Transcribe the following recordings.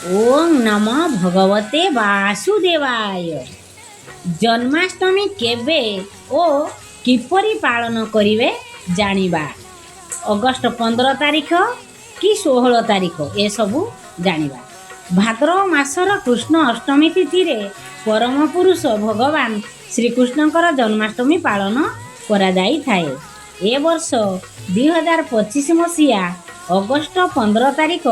ଓಂ ନମୋ ଭଗବତେ ବାସୁଦେବାୟ। ଜନ୍ମାଷ୍ଟମୀ କେବେ ଓ କିପରି ପାଳନ କରିବେ ଜାଣିବା। ଅଗଷ୍ଟ 15 ତାରିଖ କି 16 ତାରିଖ, ଏସବୁ ଜାଣିବା। ଭାଦ୍ରବ ମାସର କୃଷ୍ଣ ଅଷ୍ଟମୀ ତିଥିରେ ପରମ ପୁରୁଷ ଭଗବାନ ଶ୍ରୀକୃଷ୍ଣଙ୍କର ଜନ୍ମାଷ୍ଟମୀ ପାଳନ କରାଯାଇଥାଏ। ଏ ବର୍ଷ 2025 ମସିହା ଅଗଷ୍ଟ 15 ତାରିଖ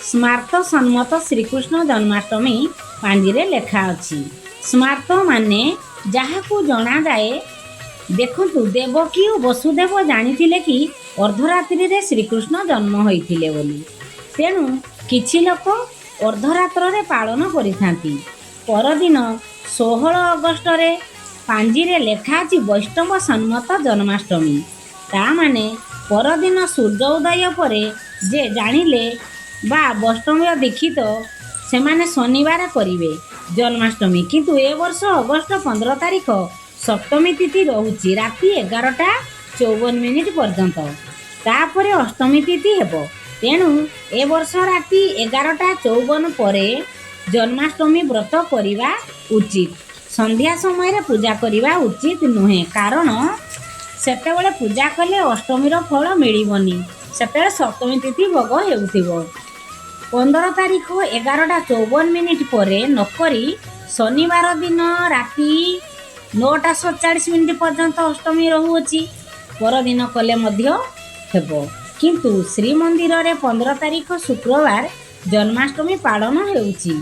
ସ୍ମାର୍ତ ସମ୍ମତ ଶ୍ରୀକୃଷ୍ଣ ଜନ୍ମାଷ୍ଟମୀ ପାଞ୍ଜିରେ ଲେଖା ଅଛି। ସ୍ମାର୍ତ ମାନେ ଯାହାକୁ ଜଣାଯାଏ। ଦେଖନ୍ତୁ, ଦେବକୀ ଓ ବସୁଦେବ ଜାଣିଥିଲେ କି ଅର୍ଦ୍ଧରାତ୍ରିରେ ଶ୍ରୀକୃଷ୍ଣ ଜନ୍ମ ହୋଇଥିଲେ ବୋଲି। ତେଣୁ କିଛି ଲୋକ ଅର୍ଦ୍ଧରାତ୍ରରେ ପାଳନ କରିଥାନ୍ତି। ପରଦିନ 16 ଅଗଷ୍ଟରେ ପାଞ୍ଜିରେ ଲେଖା ଅଛି ବୈଷ୍ଣବ ସମ୍ମତ ଜନ୍ମାଷ୍ଟମୀ। ତା ମାନେ ପରଦିନ ସୂର୍ଯ୍ୟ ଉଦୟ ପରେ ଯେ ଜାଣିଲେ ବା ବୈଷ୍ଣବ ଦୀକ୍ଷିତ, ସେମାନେ ଶନିବାର କରିବେ ଜନ୍ମାଷ୍ଟମୀ। କିନ୍ତୁ ଏ ବର୍ଷ ଅଗଷ୍ଟ 15 ତାରିଖ ସପ୍ତମୀ ତିଥି ରହୁଛି ରାତି 11ଟା 54 ମିନିଟ୍ ପର୍ଯ୍ୟନ୍ତ। ତାପରେ ଅଷ୍ଟମୀ ତିଥି ହେବ। ତେଣୁ ଏ ବର୍ଷ ରାତି 11ଟା 54 ପରେ ଜନ୍ମାଷ୍ଟମୀ ବ୍ରତ କରିବା ଉଚିତ। ସନ୍ଧ୍ୟା ସମୟରେ ପୂଜା କରିବା ଉଚିତ ନୁହେଁ, କାରଣ ସେତେବେଳେ ପୂଜା କଲେ ଅଷ୍ଟମୀର ଫଳ ମିଳିବନି। ସେତେବେଳେ ସପ୍ତମୀ ତିଥି ଭୋଗ ହେଉଥିବ। 15 ତାରିଖ 11ଟା 54 ମିନିଟ୍ ପରେ ନକରି ଶନିବାର ଦିନ ରାତି 9ଟା 47 ମିନିଟ୍ ପର୍ଯ୍ୟନ୍ତ ଅଷ୍ଟମୀ ରହୁଅଛି। ପରଦିନ କଲେ ମଧ୍ୟ ହେବ। କିନ୍ତୁ ଶ୍ରୀମନ୍ଦିରରେ 15 ତାରିଖ ଶୁକ୍ରବାର ଜନ୍ମାଷ୍ଟମୀ ପାଳନ ହେଉଛି।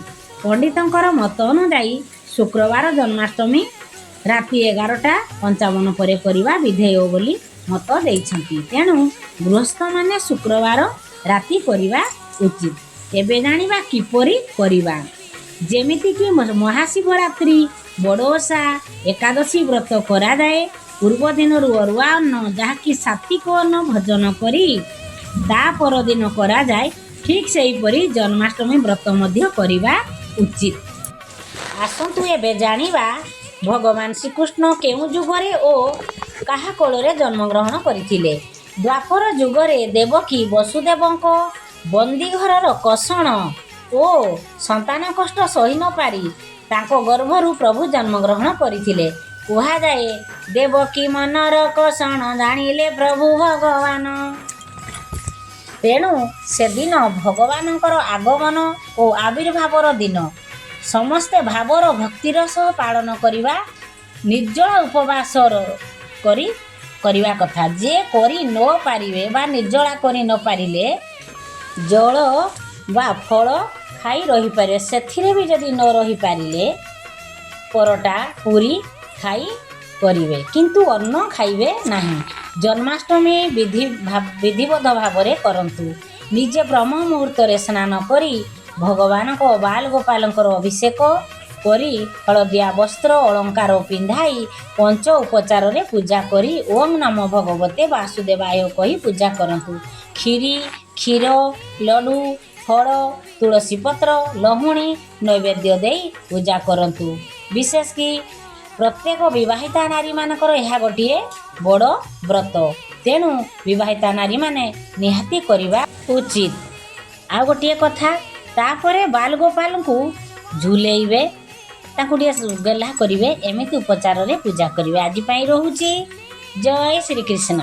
ପଣ୍ଡିତଙ୍କର ମତ ଅନୁଯାୟୀ ଶୁକ୍ରବାର ଜନ୍ମାଷ୍ଟମୀ ରାତି 11ଟା 55 ପରେ କରିବା ବିଧେୟ ବୋଲି ମତ ଦେଇଛନ୍ତି। ତେଣୁ ଗୃହସ୍ଥମାନେ ଶୁକ୍ରବାର ରାତି କରିବା ଉଚିତ। ଏବେ ଜାଣିବା କିପରି କରିବା। ଯେମିତିକି ମହାଶିବରାତ୍ରି, ବଡ଼ ଓଷା, ଏକାଦଶୀ ବ୍ରତ କରାଯାଏ, ପୂର୍ବ ଦିନରୁ ଅରୁଆ ଅନ୍ନ, ଯାହାକି ସାତ୍ତ୍ୱିକ ଅନ୍ନ ଭୋଜନ କରି ତା ପରଦିନ କରାଯାଏ, ଠିକ୍ ସେହିପରି ଜନ୍ମାଷ୍ଟମୀ ବ୍ରତ ମଧ୍ୟ କରିବା ଉଚିତ। ଆସନ୍ତୁ ଏବେ ଜାଣିବା ଭଗବାନ ଶ୍ରୀକୃଷ୍ଣ କେଉଁ ଯୁଗରେ ଓ କାହା କୋଳରେ ଜନ୍ମଗ୍ରହଣ କରିଥିଲେ। ଦ୍ୱାପର ଯୁଗରେ ଦେବକୀ ବସୁଦେବଙ୍କ ବନ୍ଦୀଘରର କଷଣ ଓ ସନ୍ତାନ କଷ୍ଟ ସହି ନପାରି ତାଙ୍କ ଗର୍ଭରୁ ପ୍ରଭୁ ଜନ୍ମଗ୍ରହଣ କରିଥିଲେ। କୁହାଯାଏ, ଦେବକୀ ମନର କଷଣ ଜାଣିଲେ ପ୍ରଭୁ ଭଗବାନ। ତେଣୁ ସେଦିନ ଭଗବାନଙ୍କର ଆଗମନ ଓ ଆବିର୍ଭାବର ଦିନ। ସମସ୍ତେ ଭାବର ଭକ୍ତିର ସହ ପାଳନ କରିବା, ନିର୍ଜଳା ଉପବାସ କରି କରିବା କଥା। ଯେ କରି ନ ପାରିବେ ବା ନିର୍ଜଳା କରି ନ ପାରିଲେ ଜଳ ବା ଫଳ ଖାଇ ରହିପାରିବେ। ସେଥିରେ ବି ଯଦି ନ ରହିପାରିଲେ ପରଟା, ପୁରୀ ଖାଇ କରିବେ, କିନ୍ତୁ ଅନ୍ନ ଖାଇବେ ନାହିଁ। ଜନ୍ମାଷ୍ଟମୀ ବିଧିବଦ୍ଧ ଭାବରେ କରନ୍ତୁ। ନିଜେ ବ୍ରହ୍ମ ମୁହୂର୍ତ୍ତରେ ସ୍ନାନ କରି ଭଗବାନଙ୍କ ବାଲ ଗୋପାଳଙ୍କର ଅଭିଷେକ କରି, ହଳଦିଆ ବସ୍ତ୍ର, ଅଳଙ୍କାର ପିନ୍ଧାଇ, ପଞ୍ଚ ଉପଚାରରେ ପୂଜା କରି ଓಂ ନମୋ ଭଗବତେ ବାସୁଦେବାୟ କହି ପୂଜା କରନ୍ତୁ। କ୍ଷୀରି, କ୍ଷୀର, ଲଡ଼ୁ, ଫଳ, ତୁଳସୀ ପତ୍ର, ଲହୁଣୀ ନୈବେଦ୍ୟ ଦେଇ ପୂଜା କରନ୍ତୁ। ବିଶେଷ କି ପ୍ରତ୍ୟେକ ବିବାହିତା ନାରୀମାନଙ୍କର ଏହା ଗୋଟିଏ ବଡ଼ ବ୍ରତ। ତେଣୁ ବିବାହିତା ନାରୀମାନେ ନିହାତି କରିବା ଉଚିତ। ଆଉ ଗୋଟିଏ କଥା, ତାପରେ ବାଲଗୋପାଲଙ୍କୁ ଝୁଲେଇବେ, ତାଙ୍କୁ ଟିକେ ଗେହ୍ଲା କରିବେ, ଏମିତି ଉପଚାରରେ ପୂଜା କରିବେ। ଆଜି ପାଇଁ ରହୁଛି। ଜୟ ଶ୍ରୀକୃଷ୍ଣ।